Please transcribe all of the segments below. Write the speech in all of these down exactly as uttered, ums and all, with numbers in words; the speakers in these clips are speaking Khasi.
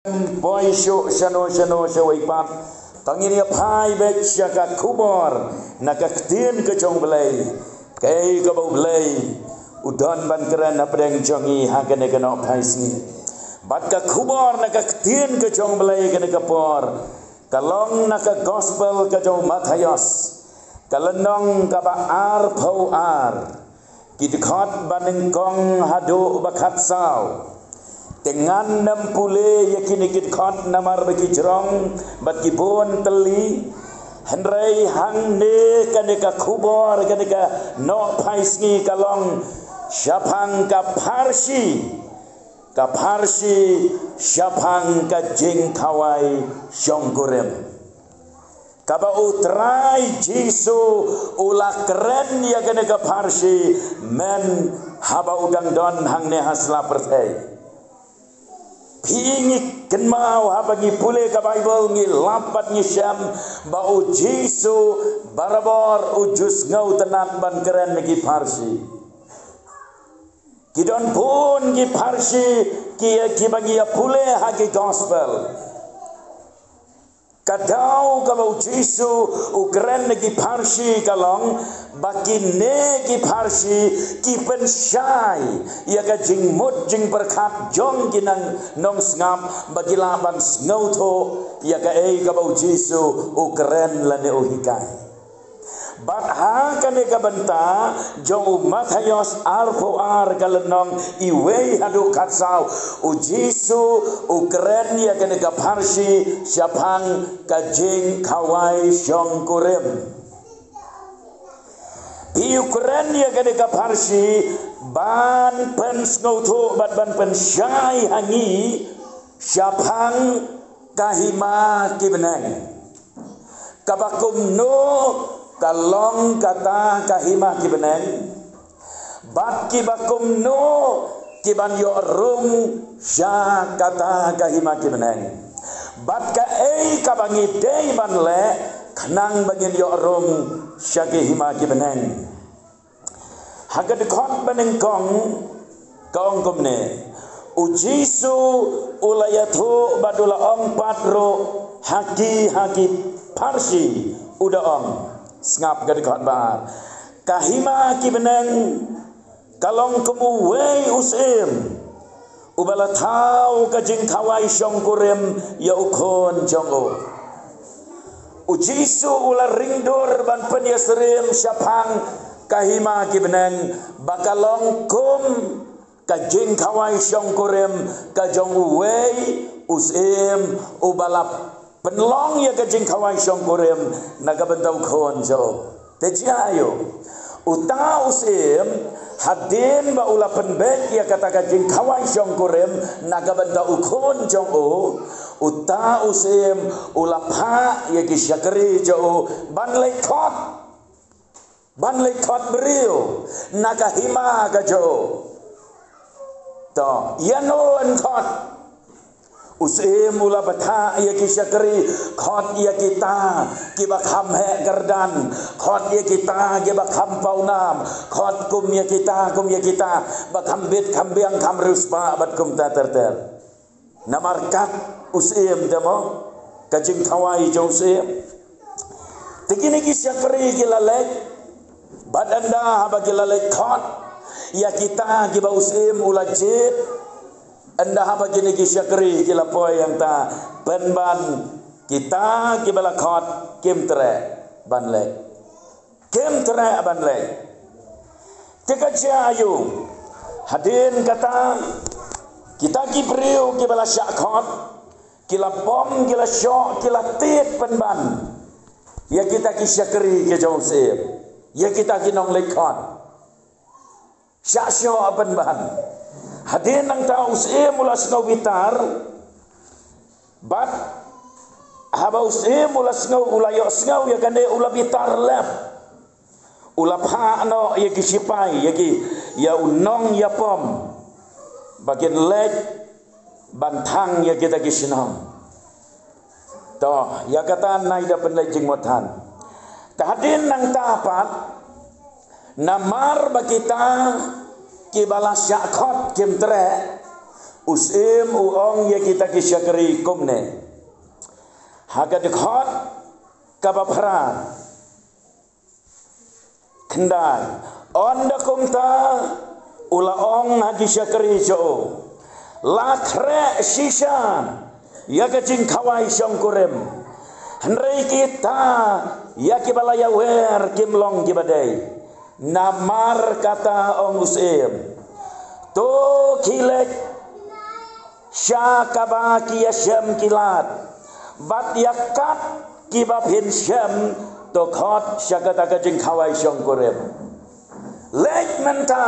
Poi shuh shano shano shawei pat, tang ngin ïa phai beit sha ka khubor na ka ktien ka jong U Blei. Kaei kaba U Blei u don ban kren hapdeng jong ngi ha kane ka nohphai sngi. Bad ka khubor na ka ktien ka jong U Blei kane ka por ka long na ka gospel ka jong u Mathaios, ka lynnong kaba arphew ar, ki dkhot banyngkong haduh ba khatsaw. Te ngan nym pule ïa kine ki dkhot namar ba ki jrong bad ki bun tylli. Hynrei hangne kane ka khubor, kane ka nohphai sngi ka long shaphang ka pharshi, ka pharshi shaphang ka jingkhawai shongkurim. Kaba U Trai Jisu u la kren ïa kane ka pharshi mynhaba u dang don hangne ha sla pyrthei. Phi, ngi kynmaw haba ngi pule ka Baibl, ngi lap bad ngi shem ba U Jisu barabor u ju sngewtynnad ban kren na ki pharshi. Ki don bun ki pharshi ki, kiba ngi ïa pule ha ki gospel. Ka daw kaba U Jisu u kren na ki pharshi ka long ba kine ki pharshi ki pynshai ïa ka jingmut jingpyrkhat jong ki nang nongsngap ba ki lah ban sngewthuh ïa kaei kaba U Jisu u kren lane u hikai. Bad ha kane ka bynta jong u Mathaios arphew ar ka lynnong iwei haduh khatsaw, U Jisu u kren ïa kane ka pharshi shaphang ka jingkhawai shongkurim. Phi, u kren ïa kane ka pharshi ban pynsngewthuh bad ban pynshai ha ngi shaphang ka hima ki bneng. Kaba kumno ka long kata ka hima ki bneng, bad kiba kumno ki ban ïoh rung sha kata ka hima ki bneng, bad kaei kaba ngi dei ban leh khnang ba ngin ïoh rung sha ki hima ki bneng. Ha ka dkhot banyngkong ka ong kumne: U Jisu u la ïathuh bad u la ong pat ruh ha ki, ha ki pharshi, u da ong, sngap ka dkhot ba ar, ka hima ki bneng ka long kum uwei u syiem uba la thaw ka jingkhawai shongkurim ïa u khun jong u. U Jisu u la ring dur ban pynïasyriem shaphang ka hima ki bneng ba ka long kum ka jingkhawai shongkurim ka jong uwei u syiem uba la pynlong ïa ka jingkhawai shongkurim na ka bynta u khun jong u. Te jia aïu? Uta u syiem, hadien ba u la pynbeit ïa kata ka jingkhawai shongkurim na ka bynta u khun jong u, uta u syiem u la phah ïa ki shakri jong u ban leit khot, ban leit khot briew na ka hima ka jong u. To, ïano yn khot? U syiem u la bthah ïa ki shakri, khot ïa kita kiba kham heh kyrdan, khot ïa kita kiba kham pawnam, khot kum ïa kita, kum ïa kita ba kham bit, kham biang, kham riewspah bad kumta ter ter. Namar kat u syiem te mo, ka jingkhawai jong u syiem. Te kine ki shakri ki la leit, bad ynda haba ki la leit khot ïa kita kiba u syiem u la jied, ynda haba kine ki shakri ki la poi hangta, pynban kita kiba la khot kim treh ban leit. Kim treh ban leit. Te ka jia aïu? Hadien kata, kita ki briew kiba la shah khot ki la bom, ki la shoh, ki la tied pynban ïa kita ki shakri ki jong u syiem, ïa kita ki nongleit khot. Shah shoh pynban. Hadien nangta u syiem u la sngew bitar. Bad haba u syiem u la sngew, u la ïohsngew ïa kane, u la bitar lep. U la phah noh ïa ki shipai, ïa ki, ïa u nongïapom ba kin leit ban thang ïa kita ki shnong. To, ïa kata nai da pynleit jingmut than. Te hadien nangta pat, namar ba kita kiba la shah khot kim treh, U Syiem u ong ïa kita ki shakri kumne ha ka dkhot kaba phra. Khyndai. Ynda kumta u la ong ha ki shakri jong u, la khreh shisha ïa ka jingkhawai shongkurim. Hynrei kita ïa kiba la ïawer kim long kiba dei. Namar kata ong u Syiem, to khie leit sha kaba ki ïashem ki lad, bad ïa kat kiba phin shem, to khot sha kata ka jingkhawai shongkurim. Leit mynta,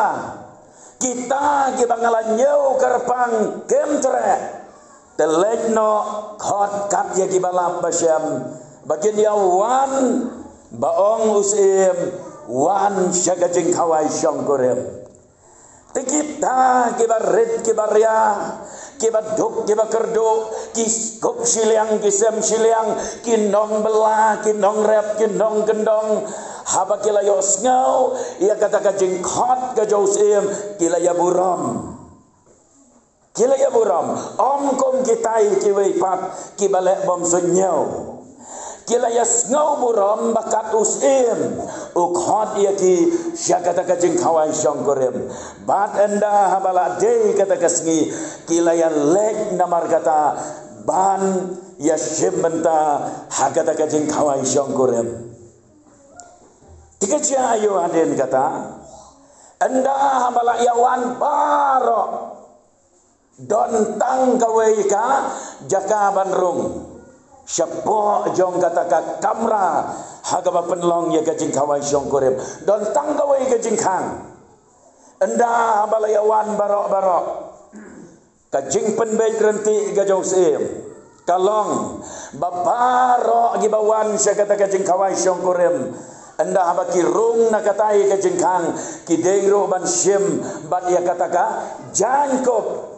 kita kiba nga la ñiew kyrpang kim treh, te leit noh khot kat ïa kiba lap ba shem, ba kin ïa wan, ba ong u Syiem, wan sha ka jingkhawai shongkurim. Te kita kiba rit kiba ria, kiba duk kiba kyrduh, ki kup shiliang ki sem shiliang, ki nongbylla ki nongrep ki nongkyndong, haba ki la ïohsngew ïa kata ka jingkhot ka jong u Syiem, ki la ïaburom. Ki la ïaburom, ym kum kitai kiwei pat kiba leh bym suidñiew. Ki la ïasngew burom ba kat u Syiem u khot ïa ki sha kata ka jingkhawai shongkurim. Bad ynda haba la dei kata ka sngi, ki la ïaleit namar kata ban ïashim bynta ha kata ka jingkhawai shongkurim. Te ka jia aïu hadien kata? Ynda haba la ïawan baroh, don tang kawei ka jaka ban rung shapoh jong kata ka kamra ha kaba pynlong ïa ka jingkhawai shongkurim. Don tang kawei ka jingkhang. Ynda haba la ïawan baroh baroh, ka jingpynbeit ryntih ka jong u Syiem ka long ba baroh kiba wan sha kata ka jingkhawai shongkurim, ynda haba ki rung na katai ka jingkhang, ki dei ruh ban shim bad ïa kata ka jaiñkup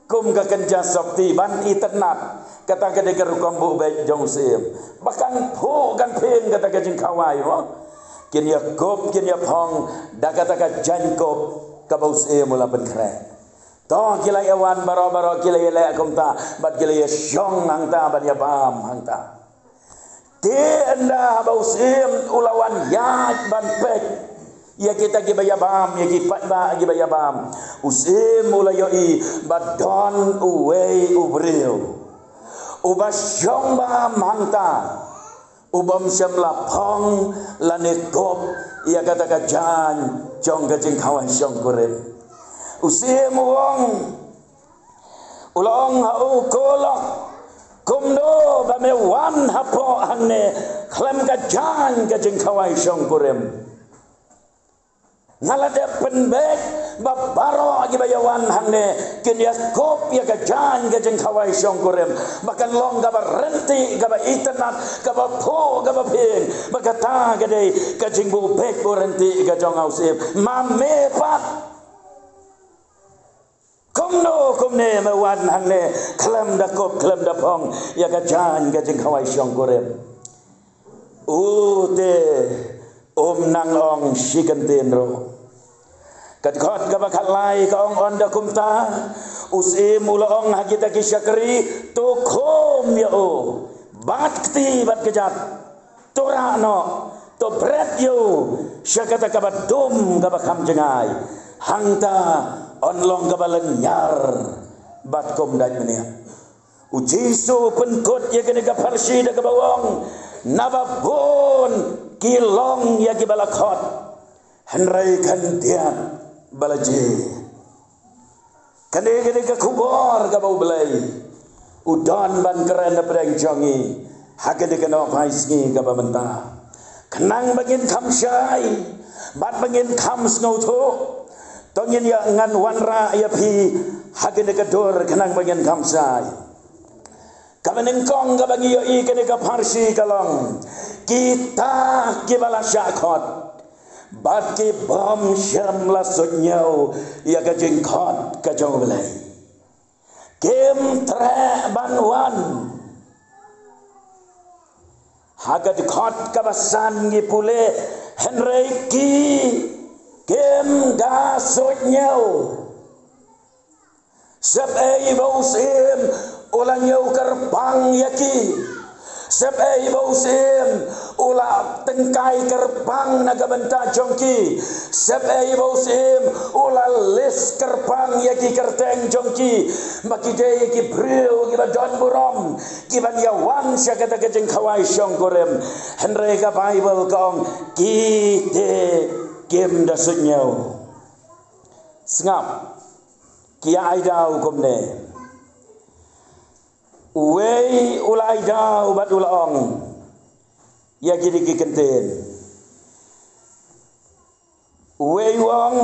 kum ka kynja sopti ban itynnad. Kata ka dei ka rukom buh beit jong u Syiem. Ba kan phuh kan phieng kata ka jingkhawai mo, kin ïakup kin ïaphong da kata ka jaiñkup kaba u Syiem u la pynkhreh. To ki la ïawan baroh baroh, ki la ïaleh kumta bad ki la ïashong hangta ban ïabam hangta. Te ynda haba u Syiem u la wan ïaid ban peit ïa kita kiba ïabam, ïa ki paidbah kiba ïabam, u Syiem u la ïohi ba don uwei u briew uba shong bam hangta, u bym shym la phong lane kup ïa kata ka jaiñ jong ka jingkhawai shongkurim. U Syiem u ong, u la ong ha u, ko lok, kumno ba me wan hapoh hangne khlem ka jaiñ ka jingkhawai shongkurim? Nga la dep pynbeit ba baroh kiba ïawan hangne kin ïakup ïa ka jaiñ ka jingkhawai shongkurim, ba kan long kaba ryntih, kaba itynnad, kaba phuh, kaba phieng. Ba kata ka dei ka jingbuh beit buh ryntih ka jong u Syiem. Ma me pat, kumno kumne me wan hangne khlem da kup khlem da phong ïa ka jaiñ ka jingkhawai shongkurim? U te um nang ong shi kyntien ruh. Ka dkhot kaba khatlai ka ong, ynda kumta u Syiem u la ong ha kita ki shakri, to khum ïa u bad kti bad kjat, to rah noh, to bret ïa u sha kata kaba dum kaba kham jngai. Hangta yn long kaba lynñiar bad kum dait bniah. U Jisu u pynkut ïa kane ka pharshi da kaba ong, naba bun ki long ïa kiba la khot, hynrei khyndiat ba la jied. Kane, kane ka khubor kaba U Blei u don ban kren na pdeng jong ngi ha kane ka nohphai sngi kaba mynta. Khnang ba ngin kham shai bad ba ngin kham sngewthuh, to ngin ïa, ngan wanrah ïa phi ha kane ka dur khnang ba ngin kham shai. Kaba nyngkong kaba ngi ïohi kane ka pharshi ka long, kita kiba la shah khot bad ki bym shym la suidñiew ïa ka jingkhot ka jong U Blei, kim treh ban wan. Ha ka dkhot kaba san ngi pule, hynrei ki kim da suidñiew. Sep ei ba u syiem u la ñiew kyrpang ïa ki? Sep ei ba u syiem u la tyngkai kyrpang na ka bynta jong ki? Sep ei ba u syiem u la list kyrpang ïa ki kyrteng jong ki, ba ki dei ki briew kiba don burom, kiban ïa wan sha kata ka jingkhawai shongkurim? Hynrei ka Baibl ka ong, ki te kim da suidñiew. Sngap, ki ïa ai daw kumne. Uwei u la ai daw bad u la ong ïa kine ki kyntien. Uwei u ong,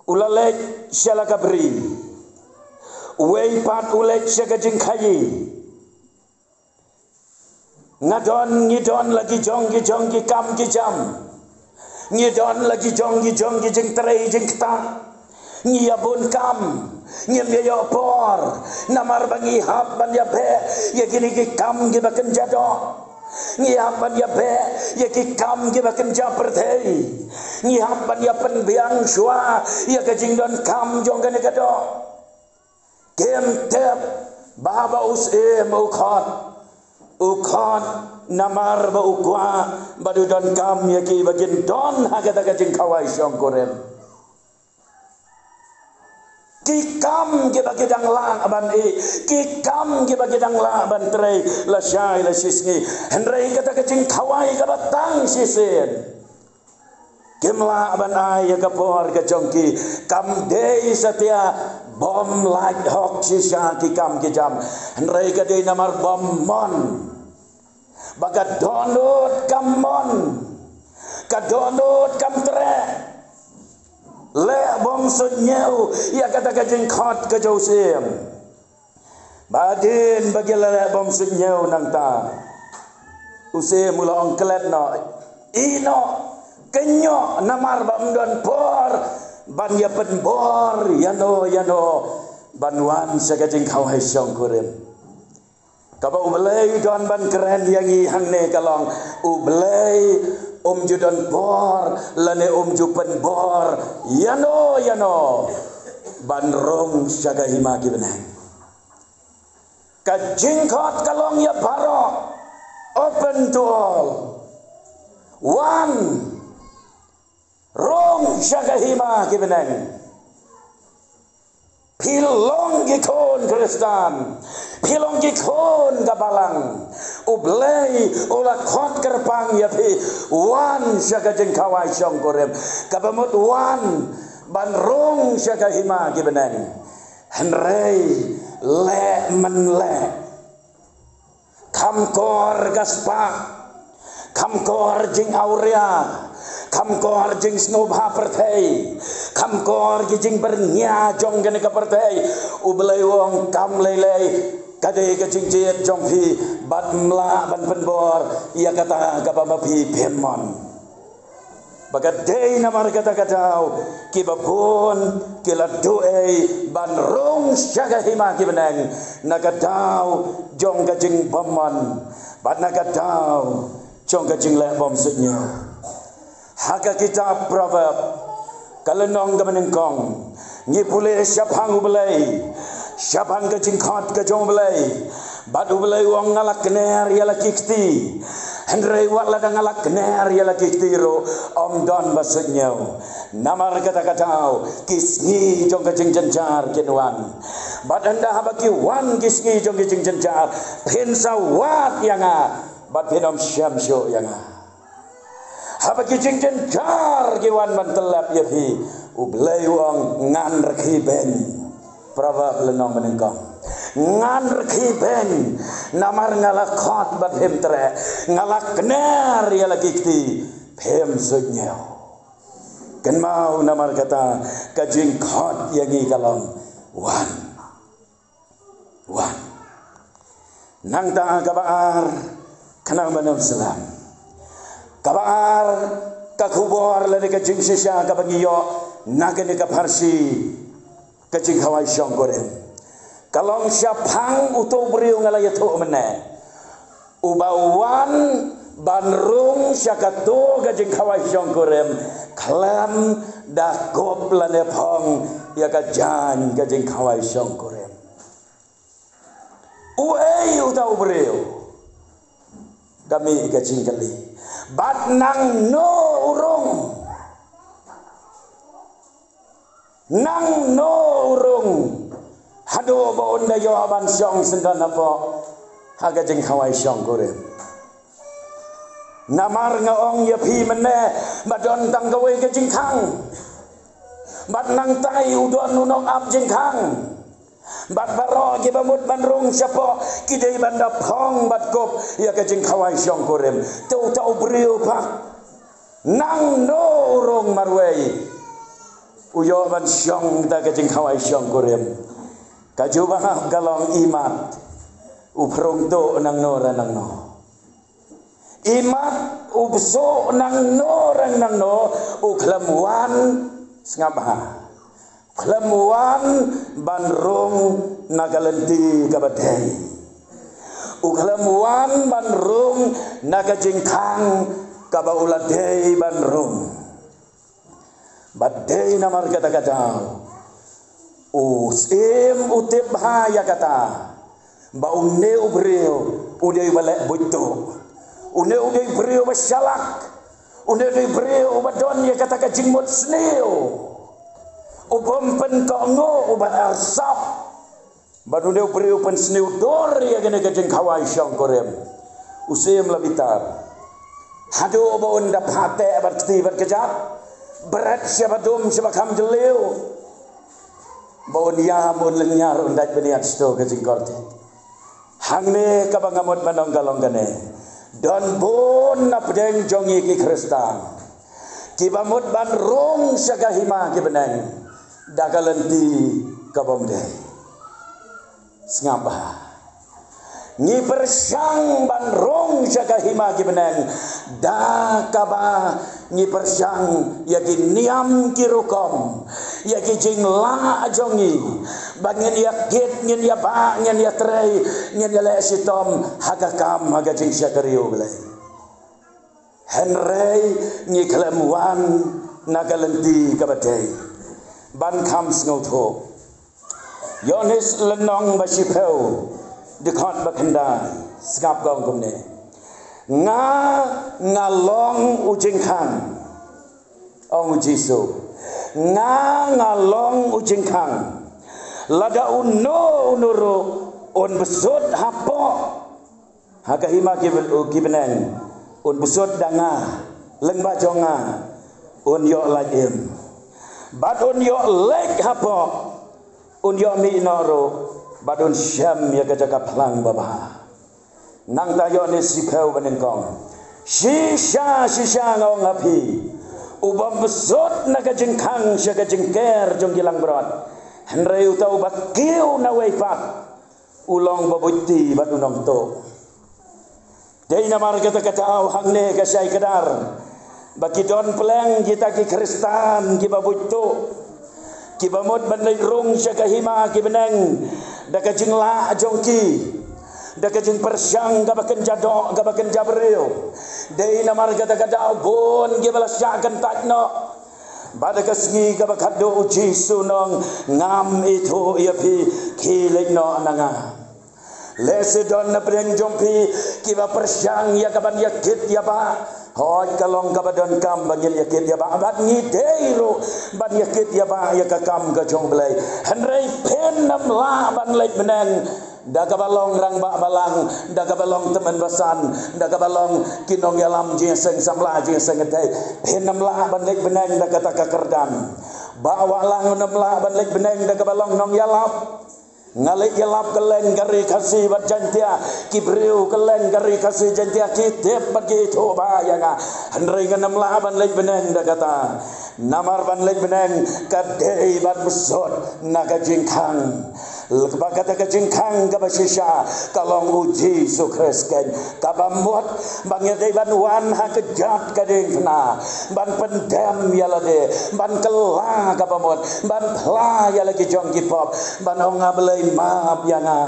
u la leit sha la ka bri. Uwei pat u leit sha ka jingkhaïi. Nga don, ngi don la ki jong ki jong ki kam ki jam. Ngi don la ki jong ki jong ki jingtrei jingktah. Ngi ïa bun kam, ngim ïa ïoh por, namar ba ngi hap ban ïa beh ïa kine ki kam kiba kynja doh. Ngi hap ban ïa beh ïa ki kam kiba kynja pyrthei. Ngi hap ban ïa pynbiang shuwa ïa ka jingdonkam jong kane ka doh. Kim tip ba haba u syiem u khot, u khot namar ba u kwah bad u donkam ïa ki ba kin don ha kata ka jingkhawai shongkurim. Ki kam kiba ki dang lah ban ïeh, ki kam kiba ki dang lah ban trei lashai lashisngi. Hynrei kata ka jingkhawai kaba tang shisien, kim lah ban ai ïa ka por ka jong ki. Kam dei satia bym lait hok shisha ki kam ki jam, hynrei ka dei namar bym mon. Ba ka dohnud kam mon, ka dohnud kam treh. Leh bym suidñiew ïa kata ka jingkhot ka jong u syiem. Ba hadien ba ki la leh bym suidñiew nangta, u syiem u la ong, klet noh, ïeh noh, kynjoh, namar ba ym don por ban ïa pynbor ïano ïano ban wan sha ka jingkhawai shongkurim. Kaba U Blei u don ban kren ïa ngi hangne ka long, U Blei um ju don por lane um ju pynbor ïano ïano ban rung sha ka hima ki bneng. Ka jingkhot ka long ïa baroh, open to all. Wan, rung sha ka hima ki bneng. Phi long ki khun Khristan, phi long ki khun ka balang. U Blei u la khot kyrpang ïa phi, wan sha ka jingkhawai shongkurim. Kaba mut wan ban rung sha ka hima ki bneng. Hynrei leh men leh, kham kor ka spah, kham kor jingawria, kham kor jingsngewbha pyrthei, kham kor ki jingbyrngia jong kane ka pyrthei. U Blei u ong, kam lei lei, ka dei ka jingjied jong phi, bad ym lah ban pynbor ïa kata kaba ma phi phim mon. Ba ka dei namar kata ka daw kiba bun ki la duh ei ban rung sha ka hima ki bneng, na ka daw jong ka jingbymman bad na ka daw jong ka jingleh bymsuidñiew. Ha ka kitab Proverb, ka lynnong kaba nyngkong, ngi pule shaphang U Blei, shaphang ka jingkhot ka jong U Blei. Bad U Blei u ong, nga la kner ïa la ki kti. Hynrei wat lada nga la kner ïa la ki kti ruh, ym don ba suidñiew. Namar kata ka daw, ki sngi jong ka jingjynjar kin wan. Bad ynda haba ki wan ki sngi jong ka jingjynjar, phin sa wad ïa nga, bad phin ym shem shuh ïa nga. Haba ki jingjynjar ki wan ban tyllep ïa phi, U Blei u ong, ngan rkhie beiñ. Proverb lynnong banyngkong. Ngan rkhie beiñ, namar nga la khot bad phim treh, nga la kner ïa la ki kti, phim suidñiew. Kynmaw namar kata ka jingkhot ïa ngi ka long, wan. Wan. Nangta kaba ar, khnang ban ym slem. Kaba ar, ka khubor lane ka jingshisha kaba ngi ïoh na kane ka pharshi ka jingkhawai shongkurim, ka long shaphang uto u briew nga la ïathuh mynne. Uba wan ban rung sha kato ka jingkhawai shongkurim, khlem da kup lane phong ïa ka jaiñ ka jingkhawai shongkurim. Uei uta u briew? Ka mih ka jingkylli. Bad nangno u rung? Nangno u rung haduh ba un da ïoh ban shong syndon hapoh ha ka jingkhawai shongkurim? Namar nga ong ïa phi mynne ba don tang kawei ka jingkhang. Bad nangtai u don u nongap jingkhang. Bad baroh kiba mut ban rung shapoh ki dei ban da phong bad kup ïa ka jingkhawai shongkurim. Te uta u briew pat, nangno u rung marwei u ïoh ban shong da ka jingkhawai shongkurim? Ka jubab ka long, imat u phrung tuh nangno re nangno. Imat u bsuh nangno re nangno, u khlem wan, sngap bha, u khlem wan ban rung na ka lynti kaba dei. U khlem wan ban rung na ka jingkhang kaba u la dei ban rung. Bad dei namar kata ka daw u Syiem u tip bha ïa kata, ba une u briew u dei uba leh buit tuh, une u dei u briew uba shalak, une u dei u briew uba don ïa kata ka jingmut sniew, u bym pynkohnguh, uba arsap. Bad une u briew u pynsniew dur ïa kane ka jingkhawai shongkurim. U Syiem la bitar haduh ba un da phah teh bad kti bad kjat, bret shaba dum shaba kham jylliew, ba un ïam, un lynñiar, un dait bniat sha ka jingkordit. Hangne kaba nga mut ban ong ka long kane, don bun na pdeng jong ngi ki Khristan kiba mut ban rung sha ka hima ki bneng da ka lynti kabym dei. Sngap bha. Ngi pyrshang ban rung sha ka hima ki bneng da kaba ngi pyrshang ïa ki niam ki rukom, ïa ki jinglah jong ngi, ba ngin ïa kit, ngin ïa bah, ngin ïa trei, ngin ïa leh shitom ha ka kam, ha ka jingshakri U Blei. Hynrei ngi khlem wan na ka lynti kaba dei ban kham sngewthuh. Ïoannis lynnong ba shiphew, dkhot ba khyndai, sngap, ka ong kumne: Nga, nga long u jingkhang, ong u Jisu. Nga, nga long u jingkhang. Lada uno uno ruh un bsut hapoh ha ka hima ki, ki bneng, un bsut da nga, lyngba jong nga un ïoh lait im, bad un ïoh leit hapoh, un ïoh mih noh ruh, bad un shem ïa ka jaka phlang babha. Nangta Ïoannis shiphew ba nyngkong: Shisha, shisha nga ong ha phi, u bym bsut na ka jingkhang sha ka jingker jong ki langbrot, hynrei uta uba kiew nawei pat, u long ba buit kti bad u nongtuh. Dei namar kata ka daw hangne ka shai kdar ba ki don pleng kita ki Khristan kiba buit tuh, kiba mut ban leit rung sha ka hima ki bneng da ka jinglah jong ki, da ka jingpyrshang kaba kynja doh, kaba kynja briew. Dei namar kata ka daw bun kiba la shah kyntait noh. Bad ha ka sngi kaba khatduh U Jisu u ong: Ngam ithuh ïa phi, khie leit noh na nga. Lehse don na pdeng jong phi kiba pyrshang ïa kaban ïa kit ïa bah. Hooid, ka long kaba donkam ba ngin ïa kit ïa bah, bad ngi dei ruh ban ïa kit ïa bah ïa ka kam ka jong U Blei. Hynrei phin ym lah ban leit bneng da kaba long rangbah balang, da kaba long tymmen basan, da kaba long ki nongïalam jingïaseng samla jingïaseng kynthei. Phin ym lah ban leit bneng da kata ka kyrdan. Bah Wahlang un ym lah ban leit bneng da kaba long nongïalap. Nga leit ïalap kylleng ka Ri Khasi bad Jaiñtia, ki briew kylleng ka Ri Khasi Jaiñtia ki tip bad ki ithuh bha ïa nga. Hynrei ngan ym lah ban leit bneng da kata. Namar ban leit bneng ka dei ban bsut na ka jingkhang. Ba kata ka jingkhang kaba shisha ka long U Jisu Khrist keiñ, kaba mut ba ngi dei ban wan ha ka jaka ka diengphna ban pyndem ïa lade, ban kylla kaba mut, ban phla ïa la ki jong ki pop, ban ong, A Blei, map ïa nga.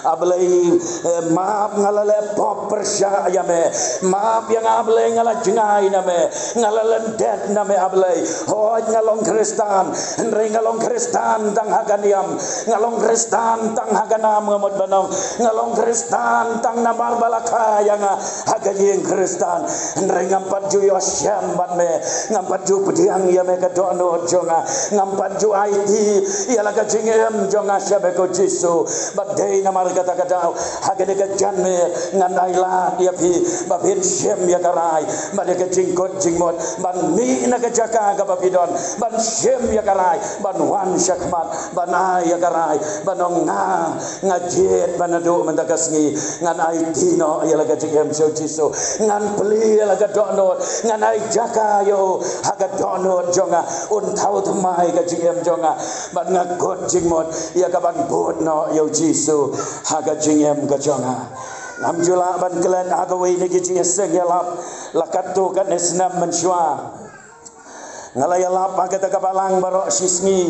A Blei, eh, map, nga la leh pop pyrshah ïa me. Map ïa nga, A Blei, nga la jngai na me, nga la lyndet na me, A Blei. Hooid, nga long Khristan, hynrei nga long Khristan tang ha ka niam. Nga long Khristan tang ha ka nam, nga mut ban ong, nga long Khristan tang namar ba la kha ïa nga ha ka ïing Khristan. Hynrei ngam pat ju ïoh shem bad me, ngam pat ju pdiang ïa me ka dohnud jong nga, ngam pat ju aiti ïa la ka jingim jong nga sha me, ko Jisu. Bad dei namar kata ka daw, ha kane ka janmiet ngan ailad ïa phi ba phin shim ïa ka rai bad ïa ka jingkut jingmut ban mih na ka jaka kaba phi don, ban shim ïa ka rai ban wan sha khmat, ban ai ïa ka rai ban ong, Nga, nga jied ba naduh mynta ka sngi ngan aiti noh ïa la ka jingim sha U Jisu, ngan plie ïa la ka dohnud, ngan ai jaka ïa u ha ka dohnud jong nga. Un thaw thymmai ka jingim jong nga bad nga kut jingmut ïa ka ban bud noh ïa U Jisu ha ka jingim ka jong nga. Ngam ju lah ban klet ha kawei na ki jingïaseng ïalap la katto katne snem mynshuwa. Nga la ïalap ha kata ka balang baroh shi sngi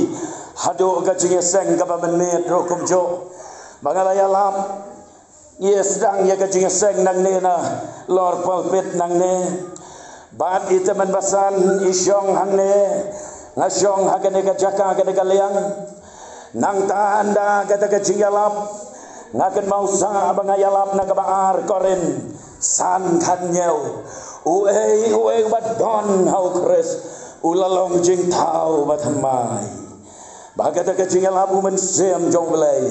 haduh ka jingïaseng kaba mynmiet ruh kumjuh. Ba nga la ïalap, ïa sdang ïa ka jingïaseng nangne na lor pulpit nangne. Bad i tymmen basan i shong hangne, nga shong ha kane ka jaka, kane ka liang. Nangta ynda kata ka jingïalap, nga kynmaw sah ba nga ïalap na kaba ar Korinth san khathynñiew. Uei uei uba don ha U Khrist u la long jingthaw bathymmai. Ba kata ka jingïalap, U Mynsiem jong U Blei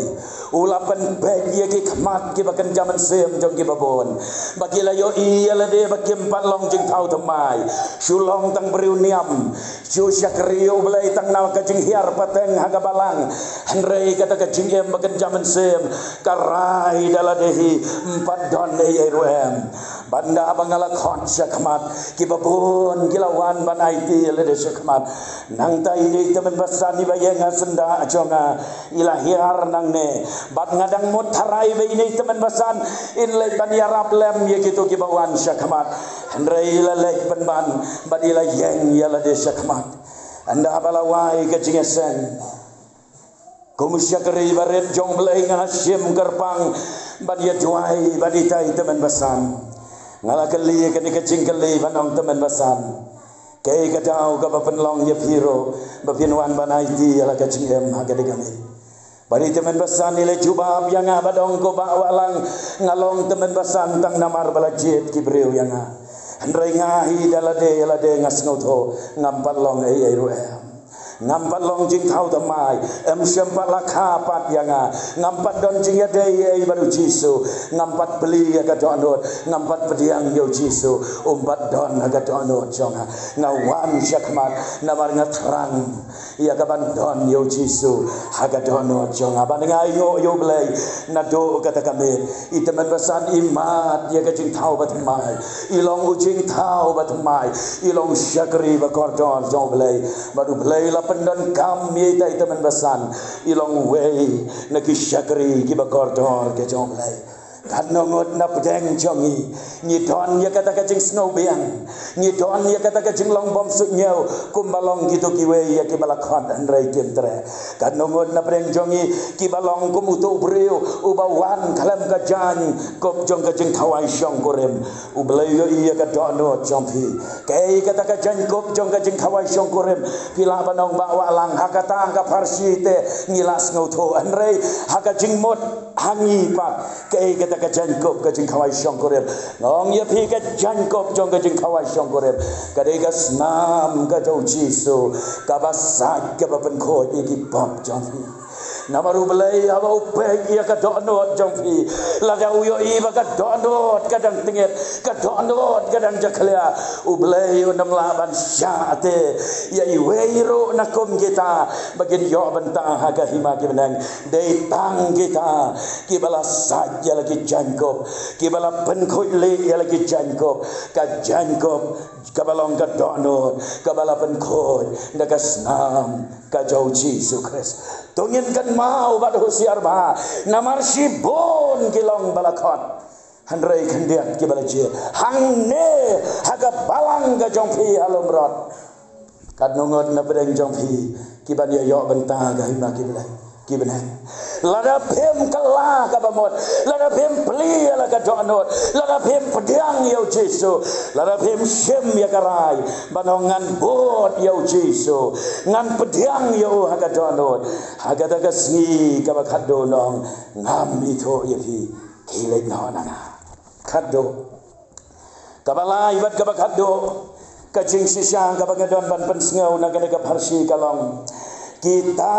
u la pynpeit ïa ki khmat kiba kynja mynsiem jong kiba bun, ba ki la ïohi ïa lade ba kim pat long jingthaw thymmai, shu long tang briew niam, shu shakri ïa U Blei tang na ka jinghiar pateng ha ka balang. Hynrei kata ka jingim ba kynja mynsiem ka rai da lade hi, ym pat don ei ei ruh em. Bad ynda ba nga la khot sha khmat, kiba bun ki la wan ban aiti ïa lade sha khmat. Nangta ine i tymmen basan iba ïeng ha syndah jong nga i la hiar nangne. Bad nga dang mut tharai ba ine i tymmen basan in leit ban ïarap lem ïa kito kiba wan sha khmat. Hynrei i la leit pynban bad i la ïeng ïa lade sha khmat. Ynda ba la wai ka jingïaseng, kum u shakri barit jong U Blei nga la shim kyrpang ban ïa duwai bad ita i tymmen basan. Nga la kylli kane ka jingkylli ban ong, tymmen basan, kaei ka daw kaba pynlong ïa phi ruh ba phin wan ban aiti ïa la ka jingim ha kane ka miet? Bad i tymmen basan i la jubab ïa nga bad ong, ko Bah Wahlang, nga long tymmen basan tang namar ba la jied ki briew ïa nga. Hynrei nga hi da lade ïa lade nga sngewthuh ngam pat long ei ei ruh em. Ngam pat long jingthaw thymmai, ym shym pat la kha pat ïa nga. Ngam pat don jingïadei ei ei bad U Jisu. Ngam pat plie ïa ka dohnud, ngam pat pdiang ïa U Jisu. Um pat don ha ka dohnud jong nga. Nga wan sha khmat namar nga thrang ïa ka ban don ïa U Jisu ha ka dohnud jong nga. Bad nga ainguh ïa U Blei naduh kata ka miet. I tymmen basan i mad ïa ka jingthaw bathymmai. I long u jingthaw bathymmai. I long shakri ba kordor jong U Blei. Bad U Blei la pyndonkam ïa ita i tymmen basan. I long uwei na ki shakri kiba kordor ki jong U Blei. Katno ngut na pdeng jong ngi ngi don ïa kata ka jingsngewbiang, ngi don ïa kata ka jinglong bym suidñiew kumba long kito kiwei ïa kiba la khot hynrei kim treh. Katno ngut na pdeng jong ngi kiba long kum uto u briew uba wan khlem ka jaiñkup jong ka jingkhawai shongkurim. U Blei u ïohi ïa ka dohnud jong phi. Kaei kata ka jaiñkup jong ka jingkhawai shongkurim? Phi lah ban ong, Bah Wahlang, ha kata ka pharshi te ngi la sngewthuh, hynrei ha ka jingmut ha ngi pat, kaei kata ka jaiñkup ka jingkhawai shongkurim? Nga ong ïa phi, ka jaiñkup jong ka jingkhawai shongkurim ka dei ka snam ka jong U Jisu, kaba sait, kaba pynkhuid ïa ki pop jong phi. Namar U Blei haba u peit ïa ka dohnud jong phi, lada u ïohi ba ka dohnud ka dang tngit, ka dohnud ka dang jakhlia, U Blei un ym lah ban shah te ïa iwei ruh na kum kita ba kin ïoh bynta ha ka hima ki bneng. Dei tang kita kiba la sait ïa la ki jaiñkup, kiba la pynkhuid lieh ïa la ki jaiñkup, ka jaiñkup kaba long ka dohnud kaba la pynkhuid da ka snam ka jong U Jisu Khrist. To ngin kan kynmaw bad husiar bha, namar shibun ki long ba la khot, hynrei khyndiat ki ba la jied. Hangne ha ka balang ka jong phi ha Umrot, katno ngut na pdeng jong phi ki ban ïa ïoh bynta ka hima ki bneng, ki bneng. Lada phim kylla ka bamut, lada phim plie la ka dohnud, lada phim pdiang ïa u Jisu, lada phim shim ïa ka rai ban ong ngan bud ïa u Jisu, ngan pdiang ïa u ha ka dohnud, ha kata ka sngi kaba khatduh nong ngam ithuh ïa phi, khie leit noh na nga. Khatduh. Kaba lai bad kaba khatduh, ka jingshisha kaba nga don ban pynsngew na kane ka pharshi ka long, kita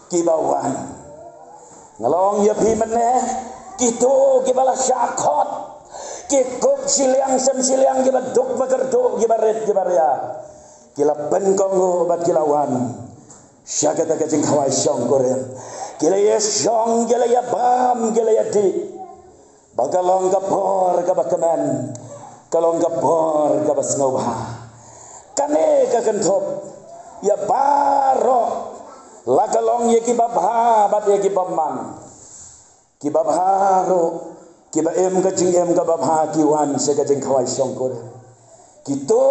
kiba wan. Nga la ong ïa phi mynne, kito kiba la shah khot, ki kup shiliang sem shiliang, kiba duk ba kyrduh, kiba rit kiba ria, ki la pynkohnguh bad ki la wan sha kata ka jingkhawai shongkurim. Ki la ïa shong, ki la ïa bam, ki la ïa dih. Ba ka long ka por kaba kmen, ka long ka por kaba sngewbha. Kane ka kynthup ïa baroh, la ka long ïa kiba bha bad ïa kiba man. Kiba bha ruh, kiba im ka jingim kaba bha ki wan sha ka jingkhawai shongkurim. Kito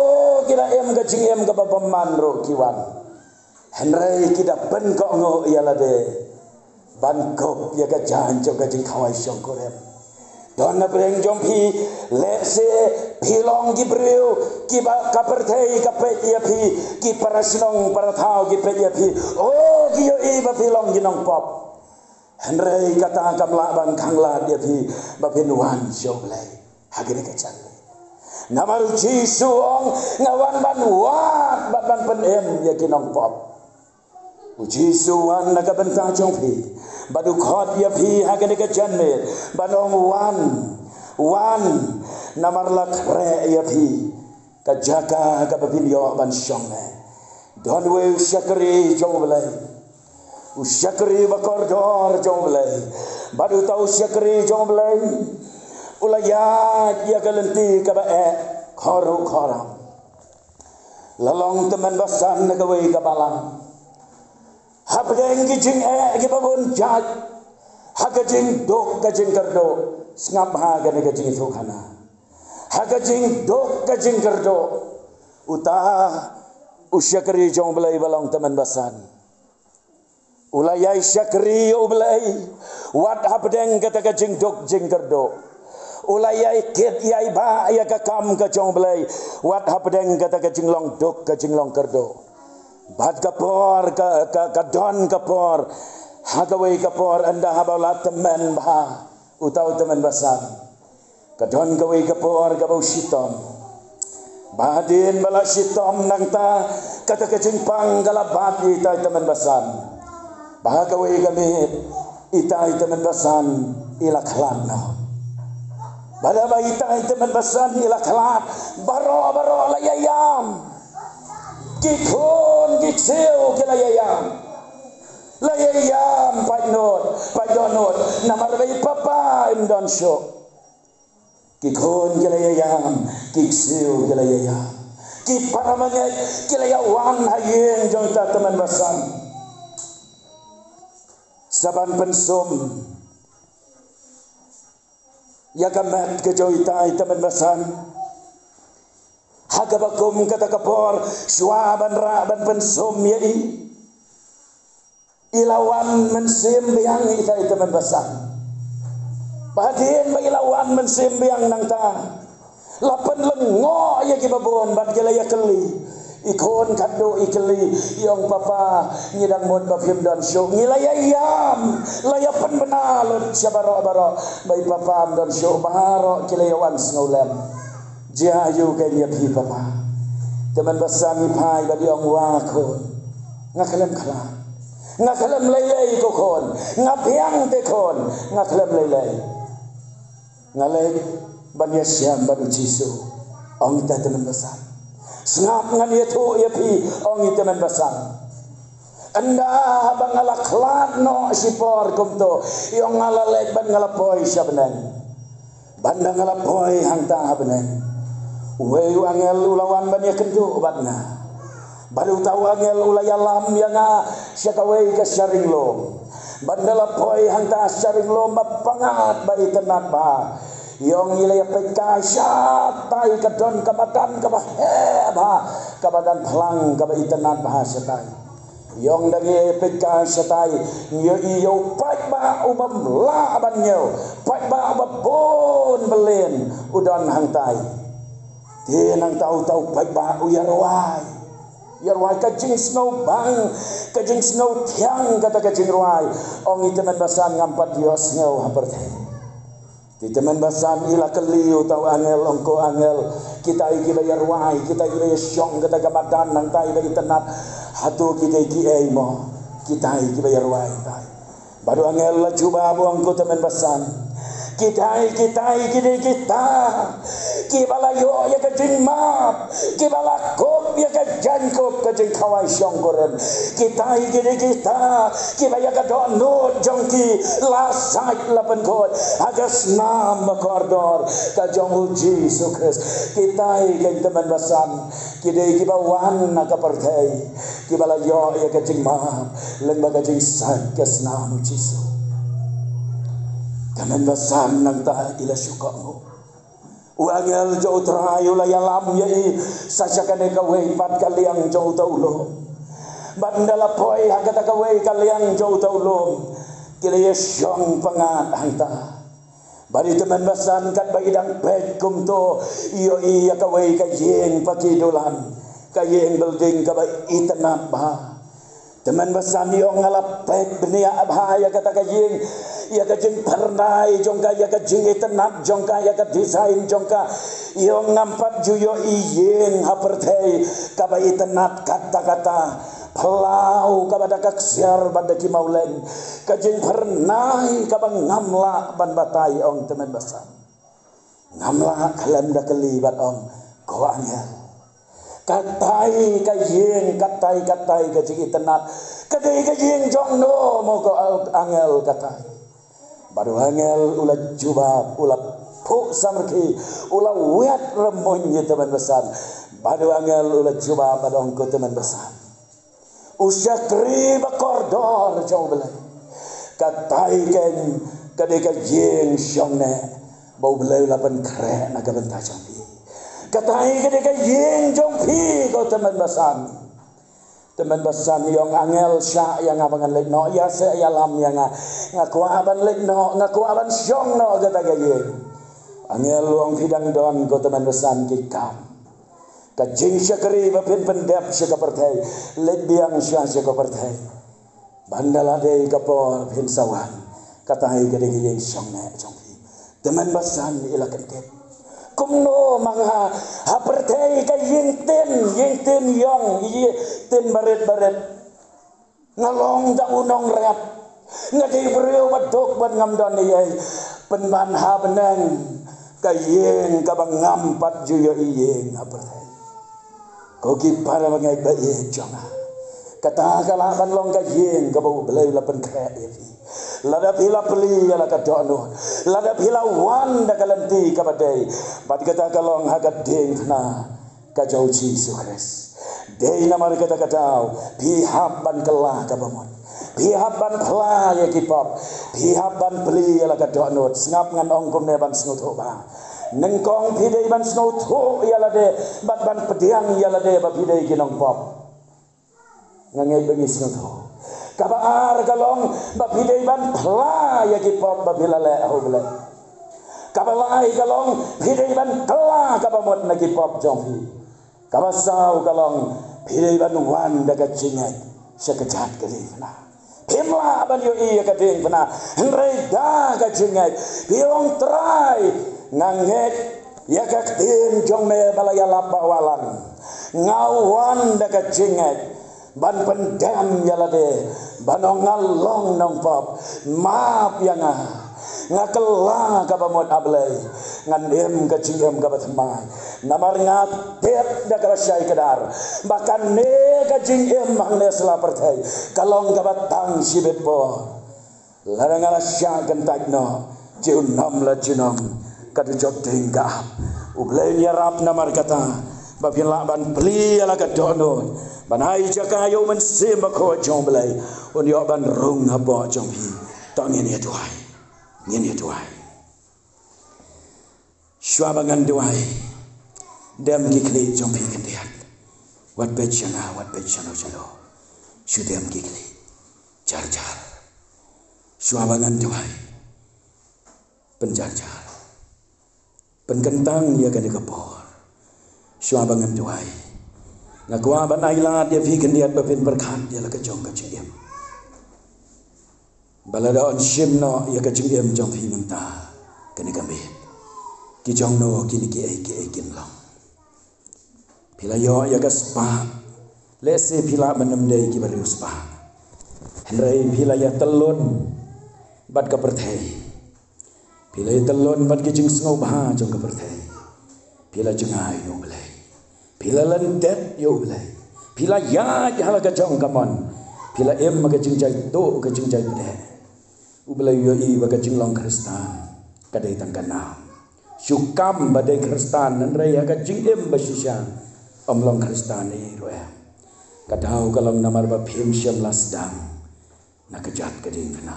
kiba im ka jingim kaba bymman ruh ki wan. Hynrei ki da pynkohnguh ïa lade ban kup ïa ka jaiñ jong ka jingkhawai shongkurim. Don na pdeng jong phi, lehse phi long ki briew kiba ka pyrthei ka peit ïa phi, ki para shnong para thaw ki peit ïa phi. Oh, ki ïohi ba phi long ki nongpop. Hynrei kata kam lah ban khanglad ïa phi ba phin wan sha U Blei ha kane ka janmiet. Namar U Jisu u ong, nga wan ban wad bad ban pynim ïa ki nongpop. U Jisu u wan na ka bynta jong phi bad u khot ïa phi ha kane ka janmiet ban ong, wan, wan, namar la khreh ïa phi ka jaka kaba phin ïoh ban shong ne. Don uwei u shakri jong U Blei, u shakri ba kordor jong U Blei. Bad uta u shakri jong U Blei u la ïaid ïa ka lynti kaba eh khor u khor. La long tymmen basan na kawei ka balang. Hapdeng ki jingeh kiba bun jait, ha ka jingduk ka jingkyrduh, sngap ha kane ka jingïathuhkhana, ha ka jingduk ka jingkyrduh, uta u shakri jong U Blei ba long tymmen basan u la ïai shakri ïa U Blei wat hapdeng kata ka jingduk jingkyrduh. U la ïai kit ïai bah ïa ka kam ka jong U Blei wat hapdeng kata ka jinglong duk ka jinglong kyrduh. Bad ka por ka, ka, ka don ka por, ha kawei ka por ynda haba u la tymmen bha uta u tymmen basan, ka don kawei ka por kaba u shitom. Ba hadien ba la shitom nangta, kata ka jingpang ka la bat ïa ita i tymmen basan. Ba ha kawei ka miet ita i tymmen basan i la khlad noh. Bad haba ita i tymmen basan i la khlad, baroh baroh la ïa ïam. Ki khun ki ksiew ki la ïa ïam. La ïa ïam, pait noh, pait dohnud, namar ba i papa im don shuh. Ki khun ki la ïa ïam, ki ksiew ki la ïa ïam. Ki para bangeit ki la ïa wan ha ïing jong ita i tymmen basan, sa ban pynsum ïa ka met ka jong ita i tymmen basan. Ha kaba kum kata ka por, shuwa ban rah ban pynsum ïa i, i la wan mynsiem biang ita i tymmen basan. Ba hadien ba i la wan mynsiem biang nangta, la pynlyngngoh ïa kiba bun bad ki la ïa kylli. I khun khatduh i kylli, i ong, papa, ngi dang mut ba phim don shuh. Ngi la ïa ïam, la ïa pynbna lut sha baroh baroh ba i papa im don shuh. Baroh ki la ïa wan sngewlem. Jia aïu kein ïa phi papa? Tymmen basan i phai bad i ong, wa khun, nga khlem khlad. Nga khlem lei lei ko khun. Nga biang te khun. Nga khlem lei lei. Nga leit ban ïashem bad U Jisu, ong ita i tymmen basan. Sngap, ngan ïathuh ïa phi, ong i tymmen basan. Ynda haba nga la khlad noh shipor kumto, i ong, nga la leit bad nga la poi sha bneng. Bad ynda nga la poi hangta ha bneng, uwei u angel u la wan ban ïakynduh bad nga. Bad uta u angel u la ïalam ïa nga sha kawei ka sharing lum. Bad ynda la poi hangta sharing lum ba pyngngad ba itynnad bha, i ong i la ïa peit kai shatai ka don ka madan kaba heh bha, ka madan phlang kaba itynnad bha shatai. I ong da ngi ïa peit kai shatai, ngi ïohi ïa u paidbah u bym lah ban ñiew, paidbah uba bun bylliñ u don hangtai. Te nangta uta u paidbah u ïa rwai, ïa rwai ka jingsngewbang, ka jingsngewthiang kata ka jingrwai. Ong i, tymmen basan, ngam pat ïohsngew ha pyrthei. Te tymmen basan i la kylli uta u angel, ong ko angel, kitai kiba ïa rwai, kitai kiba ïa shong kata ka madan nangta iba itynnad, hato ki dei kiei mo kitai kiba ïa rwai tai? Bad u angel u la jubab, ong ko tymmen basan, kitai, kitai ki dei kita kiba la ïoh ïa ka jingmap, kiba la kup ïa ka jaiñkup ka jingkhawai shongkurim. Kitai ki dei kita kiba ïa ka dohnud jong ki la sait la pynkhuid ha ka snam ba kordor ka jong u Jisu Khrist. Kitai kein, tymmen basan, ki dei kiba wan na ka pyrthei, kiba la ïoh ïa ka jingmap lyngba ka jingsait ka snam u Jisu. Tymmen basan, nangta i la shu kohnguh. U angel jong u Trai u la ïalam ïa i sa sha kane kawei pat ka liang jong uta u lum. Bad ynda la poi ha kata kawei ka liang jong uta u lum, ki la ïa shong pyngngad hangta. Bad i, tymmen basan, katba i dang peit kumto, i ïohi ïa kawei ka ïing paki dulan, ka ïing building kaba itynnad bha. Tymmen basan, i ong, nga la peit bniah bha ïa kata ka ïing, ïa ka jingphyrnai jong ka, ïa ka jingitynnad jong ka, ïa ka design jong ka. I ong, ngam pat ju ïohi ïing ha pyrthei kaba itynnad katta katta. Phyllaw kaba da ka ksiar bad da ki mawleng, ka jingphyrnai kaba ngam lah ban batai, ong tymmen basan. Ngam lah khlem da kylli bad ong, ko angel, katai ka ïing, katai, katai ka jingitynnad, ka dei ka ïing jong no mo, ko angel, katai? Bad u angel u la jubab, u la phuh samrkhie, u la wet rymmuiñ ïa tymmen basan. Bad u angel u la jubab bad ong, ko tymmen basan, u shakri ba kordor jong U Blei, katai kein ka dei ka ïing shongneh ba U Blei u la pynkhreh na ka bynta jong phi. Katai ka dei ka ïing jong phi, ko tymmen basan. Tymmen basan i ong, angel, shah ïa nga ba ngan leit noh, ïa seh ïalam ïa nga. Nga kwah ban leit noh, nga kwah ban shong noh ha kata ka ïing. Angel u ong, phi dang don, ko tymmen basan, ki kam, ka jingshakri ba phin pyndep sha ka pyrthei. Leit biang sha, sha ka pyrthei. Bad ynda la dei ka por phin sa wan, katai ka dei ka ïing shongneh jong phi. Tymmen basan i la kyntip, kumno ma nga, ha pyrthei ka ïing tin, ïing tin ïong, ïing tin barit barit. Nga long da u nongrep, nga dei briew ba duk bad ngam don ei ei. Pynban ha bneng ka ïing kaba ngam pat ju ïohi ïing ha pyrthei. Ko ki para bangeit ba ïeit jong nga, kata ka lah ban long ka ïing kaba U Blei u la pynkhreh ïa phi. Lada phi la plie ïa la ka dohnud, lada phi la wan da ka lynti kaba dei, bad kata ka long ha ka diengphna ka jong U Jisu Khrist. Dei namar kata ka daw phi hap ban kylla kaba mut, phi hap ban phla ïa ki pop, phi hap ban plie ïa la ka dohnud. Sngap, ngan ong kumne ban sngewthuh bha. Nyngkong, phi dei ban sngewthuh ïa lade bad ban pdiang ïa lade ba phi dei ki nongpop. Nga ngeit ba ngi sngewthuh. Kaba ar ka long ba phi dei ban phla ïa ki pop ba phi la leh ha U Blei. Kaba lai ka long phi dei ban kylla kaba mut na ki pop jong phi. Kaba saw ka long phi dei ban wan da ka jingngeit sha kajat ka diengphna. Phim lah ban ïohi ïa ka diengphna, hynrei da ka jingngeit phi ong, Trai, nga ngeit ïa ka ktien jong me ba la ïalap ba wallam. Nga wan da ka jingngeit ban pyndem ïa lade, ban ong nga long nongpop, map ïa nga. Nga kylla kaba mut, A Blei, ngan im ka jingim kaba thymmai. Namar nga tip da kaba shai kdar ba kane ka jingim hangne sla pyrthei ka long kaba tang shibit por. Lada nga la shah kyntait noh, junom la junom, ka dujok ding ka ap. U Blei un ïarap namar kata. ba phin lah ban plie ïa la ka dohnud, ban ai jaka ïa u Mynsiem Bakhuid jong U Blei un ïoh ban rung hapoh jong phi. To ngin ïa duwai. Ngin ïa duwai. Shuwa ba ngan duwai, dem ki khlieh jong phi khyndiat. Wat peit shano, wat peit shano shano. Shu dem ki khlieh jar jar. Shuwa ba ngan duwai, pynjar jar, pynkyntang ïa kane ka por. Shuwa ba ngan duwai, nga kwah ban ai lad ïa phi khyndiat ba phin pyrkhat ïa la ka jong ka jingim. Ba lada yn shim noh ïa ka jingim jong phi mynta, kane ka miet, ki jong no kine kiei kiei kin long. Phi la ïoh ïa ka spah. Lehse phi lah ban ym dei ki briew spah, hynrei phi la ïa tyllun bad ka pyrthei. Phi la ïa tyllun bad ki jingsngewbha jong ka pyrthei. Phi la jngai ïa U Blei. Phi la lyndet ïa U Blei. Phi la ïaid ha la ka jong ka mon. Phi la im ha ka jingjai tuh, ka jingjai pdeng. U Blei u ïohi ba ka jinglong Khristan ka dei tang ka nam. Shu kam ba dei Khristan, hynrei ha ka jingim ba shisha ym long Khristan ei ruh em. Ka daw ka long namar ba phim shym la sdang na ka jait ka diengphna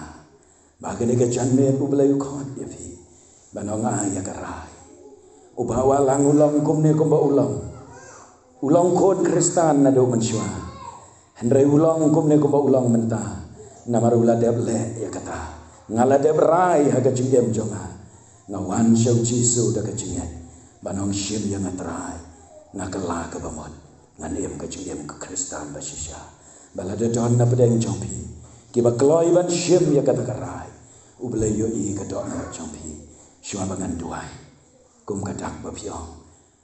ba kane ka janmiet U Blei u khot ïa phi ban ong ai ïa ka rai. U Bah Wahlang u long kumne kumba u long. U long khun Khristan naduh mynshuwa, hynrei u long kumne kumba u long mynta namar u la dep leh ïa kata. Nga la dep rai ha ka jingim jong nga. Nga wan sha U Jisu da ka jingngeit ban ong, shim ïa nga Trai, nga kylla ka bamut. Ngan im ka jingim ka Khristan ba shisha. Ba lada don na pdeng jong phi kiba kloi ban shim ïa kata ka rai, U Blei u ïohi ka dohnud jong phi. Shuwa ba ngan duwai, kum ka dak ba phi ong,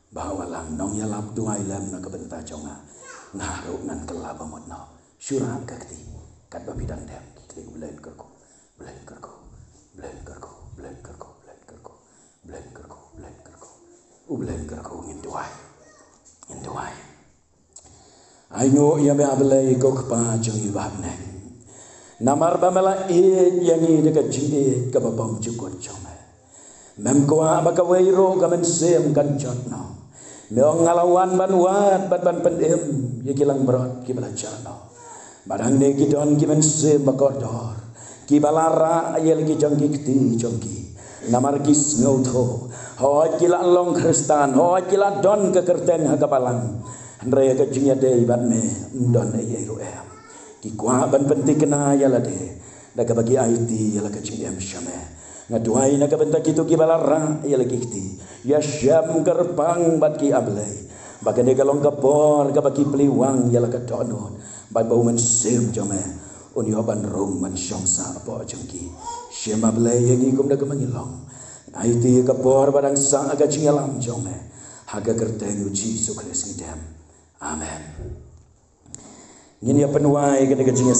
Bah Wahlang, nongïalap, duwai lem na ka bynta jong nga. Nga ruh ngan kylla bamut noh. Shu rah ka kti katba phi dang dem ki khlieh. U Blei un kyrkhu, U Blei un kyrkhu, U Blei un kyrkhu, U Blei un kyrkhu, U Blei un kyrkhu, U Blei un kyrkhu, U Blei un kyrkhu. Ngin duwai. Ngin duwai. Ainguh ïa me A Blei ko Kpa jong ngi ba ha bneng, namar ba me la ïeit ïa ngi da ka jingïeit kaba bymjukut jong me. Mem kwah ba kawei ruh ka mynsiem kan jot noh. Me ong, nga la wan ban wad bad ban pynim ïa ki langbrot kiba la jah noh. Bad hangne ki don ki mynsiem ba kordor kiba la rah ïa la ki jong ki kti jong ki namar ki sngewthuh, hooid ki la long Khristan, hooid ki la don ka kyrteng ha ka balang, hynrei ha ka jingïadei bad me ym don ei ei ruh em. Ki kwah ban pynthikna ïa lade da kaba ki aiti ïa la ka jingim sha me. Nga duwai na ka bynta kito kiba la rah ïa la ki kti, ïashem kyrpang bad ki A Blei, ba kane ka long ka por kaba ki plie wang ïa la ka dohnud bad ba U Mynsiem jong me un ïoh ban rung ban shong sah hapoh jong ki. Shim A Blei ïa ngi kumda kaba ngi long. Aiti ïa ka por ba dang sah ha ka jingïalam jong me. Ha ka kyrteng U Jisu Khrist ngi dem. Amen. Ngin ïa pynwai kane ka jingïa